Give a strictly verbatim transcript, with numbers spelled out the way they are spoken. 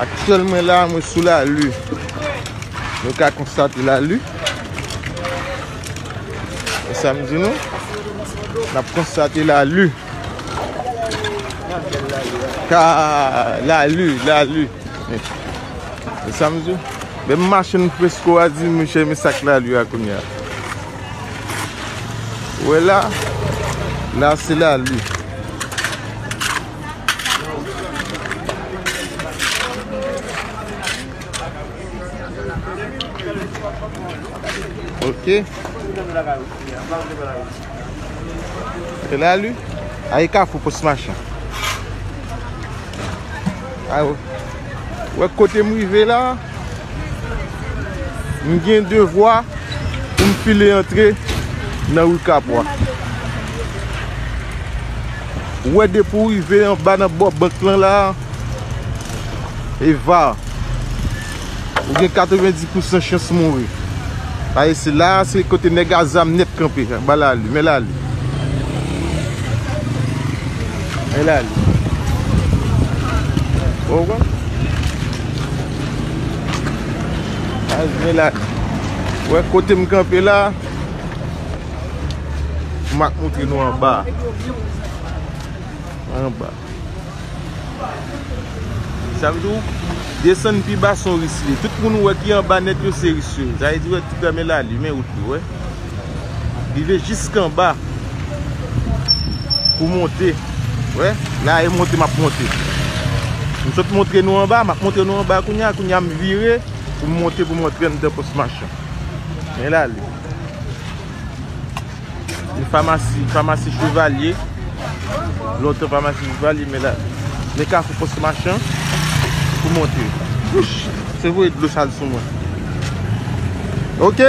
Aktyèlman la, mwen sou Lali. Nou ka konstate Lali. E sa m di nou? N ap konstate Lali. Ka Lali, Lali. E sa m di w? Menm machann fresko a di, monchè, men sa k Lali a kounye a. Ou wè la? La, se Lali. Ok. E Lali? A e Kafou Pòs Machan. A, w-, wè kote m rive la, m gen devwa pou m file antre nan ri Kapwa. Ou wè depi w rive anba nan bò bank lan la, e va. Ou gen katrevenndis pousan chans mouri. Paske se la, se kote nèg a zam nèt kanpe. Anba Lali, men Lali. Men Lali. Ou konprann? Ay, men Lali. Wè kote m kanpe la. M ap montre nou anba. Anba. Sa vle di w desann pi ba se yon ris li ye. Tout moun ou wè ki anba nèt yo se ris yo ye. Sa vle di wè tout men Lali, men wout li, wè. Rive jiskanba pou monte. Wè, la e monte m ap monte. M sot montre nou anba, m ap montre nou anba kounye a, kounye a m vire pou m monte pou m antre anndan Pòs Machan. Men Lali. Yon famasi, famasi Chevalye. Lontan famasi Chevalye, men la, men Kafou Pòs Machan pou monte. Wouch! Se voye dlo sal sou mwen. Ok?